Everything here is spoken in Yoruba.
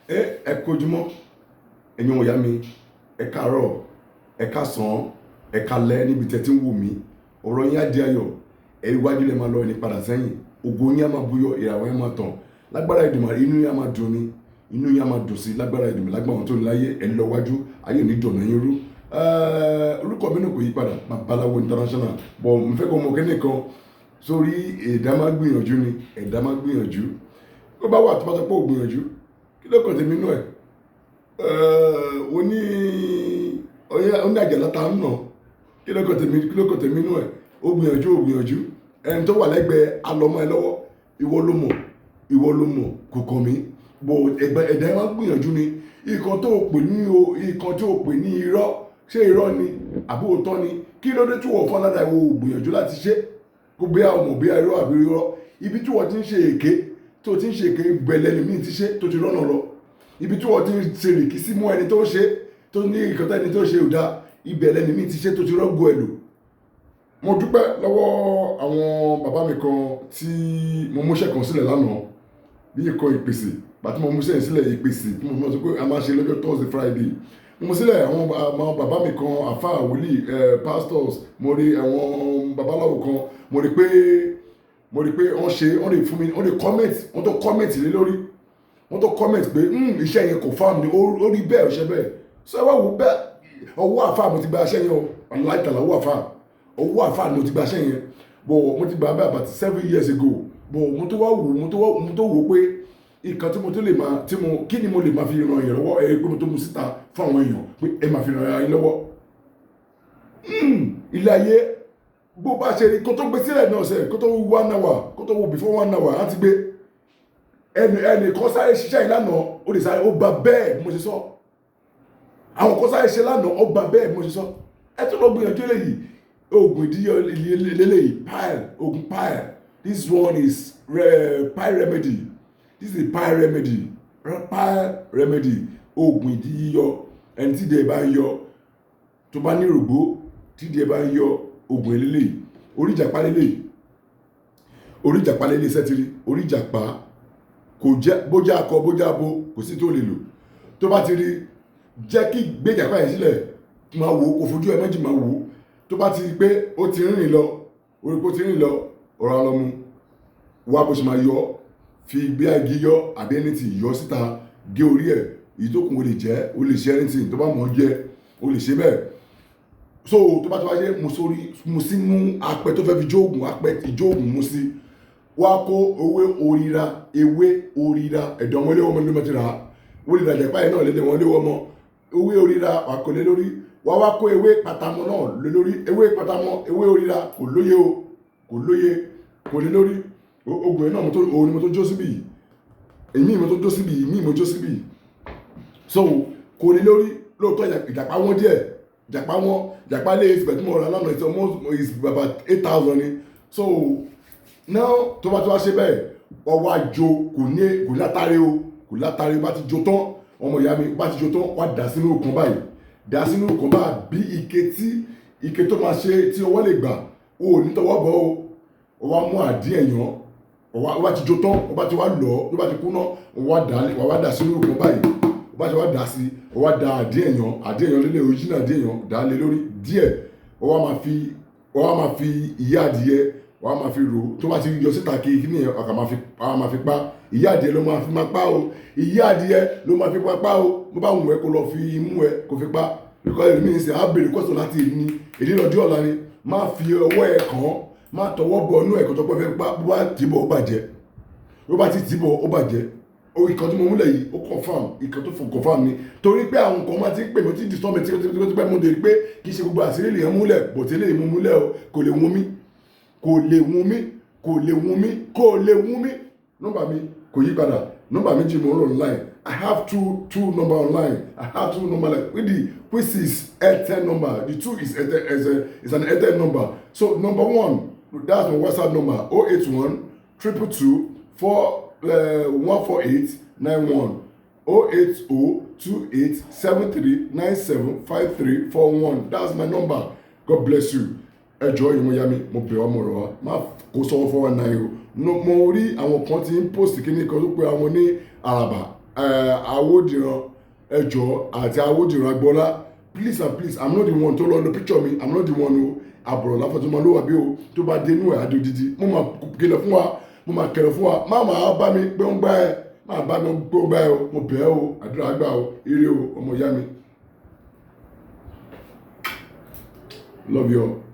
Ẹ kojúmọ́, ẹ̀yin ọmọ ìyá mi, ẹ káàárọ̀, ẹ káàsán, ẹ káalẹ́ níbi tẹ́ ti ń wò mí. Ọ̀rọ̀ yín á di ayọ̀, ẹ iwájú lẹ máa lọ, ẹni padà sẹ́yìn. Ògo yín á máa búyọ, ìràwọ̀ yín á máa tàn. Lágbára Èdùmàrè, inú yín á máa dùn ni, inú yín á máa dùn sí lágbára Èdùmàrè, lágbára tó ní láyé. Ẹ lọ wájú, ayé ò ní dọ̀nà yín rú. Orúkọ mi náà kò yí padà, Babaláwo International. Bọ̀ mo fẹ́ kọ́ ọmọ kẹ́ni kan sórí ẹ̀dá máa gbìyànjú ni, ẹ̀dá máa gbìyànjú. Ó bá wà tó bá sọ pé ò gbìyànjú, kí ló kàn tèmi nú ẹ̀? Oní oní àjàlá ta ń nà, kí ló kàn tèmi, kí ló kàn tèmi nú ẹ̀? Ó gbìyànjú, ó gbìyànjú, ẹni tó wà lẹ́gbẹ̀ẹ́ alọ́mọ ẹ lọ́wọ́, ìwọ ló mọ̀, ìwọ ló mọ̀, kò kàn mí. Bọ̀ ẹ̀dá máa gbìyànjú ni. Ìkan tó pè ní o, ìkan tó pè ní irọ́, ṣé irọ́ ni àbí òótọ́ ni? Kí ló dé tí wọ́n fọ́n lára ìwọ ò gbìyànjú láti ṣe kó bí àwọn ọmọ bí irọ́ àbí irọ́? Ibi tí wọ́n ti ń ṣe èké, tó ti ń ṣe èké gbẹlẹ́ ni míì ti ṣe tó ti rọ́nà lọ. Ibi tí wọ́n ti ń ṣe rìkísí mú ẹni tó ṣe, tó ní ìkan tẹ́ni tó ṣe ò dáa, ibẹ̀ lẹ́ni míì ti ṣe tó ti rọ́gọ ẹ̀ lò. Mo dúpẹ́ lọ́wọ́ àwọn bàbá mi kan tí mo múṣẹ́ kan sílẹ̀ lánàá bí ikọ̀ ìpèsè. Bàtí mo múṣẹ́ sílẹ̀ ìpèsè tí mo mọ̀ sọ pé a máa ṣe lọ́jọ́ Thursday, Friday, mo mú sílẹ̀. Àwọn bàbá mi kan, àfáà, wòlíì, pastors, mo rí àwọn babaláwo kan, mo rí pé wọ́n ṣe, wọ́n lè fún mi, wọ́n lè comment, wọ́n tó comment lé lórí, wọ́n tó comment pé iṣẹ́ yẹn confirm ni, ó rí bẹ́ẹ̀, ó ṣe bẹ́ẹ̀. So ẹ wá wò bẹ́ẹ̀, ọwọ́ àfáà mo ti gba iṣẹ́ yẹn o. Aláìtàlá, ọwọ́ àfáà, ọwọ́ àfáà ni mo ti gba iṣẹ́ yẹn. Bọ̀ mo ti gbà bẹ́ẹ̀ about 7 years ago. Bọ̀ mo tó wá wò, mo tó wò pé nǹkan tí mo tó lè máa tí mo kí ni mo lè máa fi ran èèyàn lọ́wọ́, ẹ pé mo tó mu síta fún àwọn èèyàn pé ẹ máa fi ran ara yín lọ́wọ́. Ilé ayé, bó bá ṣe rí, kó tó gbé sílẹ̀ náà sẹ̀, kó tó one hour, kó tó wo before one hour á ti gbé. Ẹnì ẹnì kan sáré ṣiṣẹ́ yìí lánàá, ó lè sáré, ó gba bẹ́ẹ̀ bí mo ṣe sọ. Àwọn kan sáré ṣe lánàá, ó gba bẹ́ẹ̀ bí mo ṣe sọ. Ẹ tún lọ gbìyànjú eléyìí, oògùn ìdíyọ lélẹ́yìí, pile, oògùn pile. This one is pile remedy. This is a pile remedy, pile remedy, oògùn ìdí yíyọ. Ẹni tí ìdí ẹ̀ bá ń yọ, tó bá ní rògbó, tí ìdí ẹ̀ bá ń yọ, oògùn eléyìí. Orí ìjàpá lélẹ́yìí, orí ìjàpá lélẹ́yìí. Sẹ́tìrì orí ìjàpá kò jẹ́ bójá akọ, bójá abo, kò sí tó lè lò. Tó bá ti rí, jẹ́ kí gbé ìjàpá yẹn sílẹ̀, máa wò ó, kò fojú ẹ méjì máa wò ó. Tó bá ti rí pé ó ti rìn lọ, orí pé ó ti rìn lọ, ọ̀rọ̀ alọ́mu wá bó ṣe máa yọ, fi gbé igi yọ àbí anything yọ síta, gé orí ẹ̀, èyí tó kù o lè jẹ́, o lè ṣe anything tó bá mọ̀ ọ́ jẹ́, o lè ṣe bẹ́ẹ̀. So tó bá ti wá ṣe, mu sórí, mu sínú apẹ tó fẹ́ fi jóògùn, apẹ ìjóògùn, mu sí. Wá kó ewé òrìra, ewé òrìra, ẹ̀dọ̀ wọn léwọ́ ọmọ ló ti rà á, wọ́n lè rajà páyé náà lédè wọn léwọ́ ọmọ. Ewé òrìra wà kò lé lórí, wá wá kó ewé patamọ náà lé lórí. Ewé patamọ, ewé òrìra kò lóye o, kò lóye, kò lé lórí. Oògùn yẹn náà mo tó, òun ni mo tó jó síbì yìí, èmi mo tó jó síbì yìí, mí mo jó síbì yìí. So kò lé lórí. Lóòótọ́ ìjàpá wọn díẹ̀, ìjàpá wọn, ìjàpá lé ìsìnkú tí mo rà lánàá, it's almost is about 8,000 ni. So now tó bá tó wá ṣe bẹ́ẹ̀, ọwọ́ àjò kò ní, kò látàrí o, kò látàrí. Bá ti jó tán, ọmọ ìyá mi, bá ti jó tán, wá dà sínú òkun báyìí, dà sínú òkun báyìí, bí ike tí ike tó máa ṣe tí ọwọ́ lè gbà, o ò ní tọwọ́ bọ̀ o. Ó wá mú àdí ẹ̀yàn, ó wá ti jó tán, ó bá ti wá lọ, tó bá ti kúná, ó wá dà, wá wá dà sínú òkun báyìí. Ó bá ti wá dà sí, ó wá da àdí ẹ̀yàn, àdí ẹ̀yàn lélẹ̀, original àdí ẹ̀yàn, dà á lé lórí díẹ̀. Ó wá máa fi ìyá adìyẹ, wàá máa fi rò ó. Tó bá ti yọ síta, kí ní yẹn ọkà máa fi, wàá máa fi pa. Ìyá adìẹ ló máa fi máa pa o, ìyá adìẹ ló máa fi máa pa o. Bó bá wù ẹ́, kó lọ fi imú ẹ kó fi pa, because èmi ń sè á béèrè kọ́sọ̀ láti ní èdè lọ́dún ọ̀la ni. Má fi ọwọ́ ẹ kàn án, má tọwọ́ bọ inú ẹ̀ kó tó pẹ́ fẹ́ pa. Bó bá tìbọ̀, ó bàjẹ́. Bó bá ti tìbọ̀, ó bàjẹ́ o. Ìkan tí mo múlẹ̀ yìí, ó confirm, ìkan tó fún confirm ni, torí pé àwọn nǹkan máa ti ń pè mí, ó ti disturb mi tí pẹ́. Mo dé pé kì í ṣe gbogbo àṣírí lèèyàn múlẹ̀, bò tí lè mú múlẹ̀ o. Kò lè wún mí, kò lè wún mí, kò lè wún mí, kò lè wún mí. Nọ́mbà mi kò yí padà. Nọ́mbà méjì mo ń lò online. I have two number online. I have two number, like with the which is Airtel number. The two is Airtel, is an Airtel number. So number one, that's my WhatsApp number: 081 222 4 148 91, 0802873975341. That's my number. God bless you. Ẹ jọ̀ọ́, ìmọ̀ ya mi, mo bẹ̀ ọ́, mo rọ̀ wá, má kó sọ́wọ́ 419 o. Mo rí àwọn kan tí ń post kíní kan tó pé àwọn ní àràbà. Awódìran, ẹjọ́ àti Awódìran Agboola, please and please, I'm not the one tó lọ lo picture mi. I'm not the one o. Àbọ̀rọ̀ láfọ̀tún ló wà bí o. Tó bá dé inú ẹ̀ adé odidi. Mo máa kìlọ̀ fún wa, mo máa kìlọ̀ fún wa. Má máa bá mi pé ń gbá ẹ, má bá mi pé ń gbá ẹ o. Mo bẹ̀ ẹ́ o. Àdúrà gbà o. Ire o, ọmọ ìyá mi. Love you all.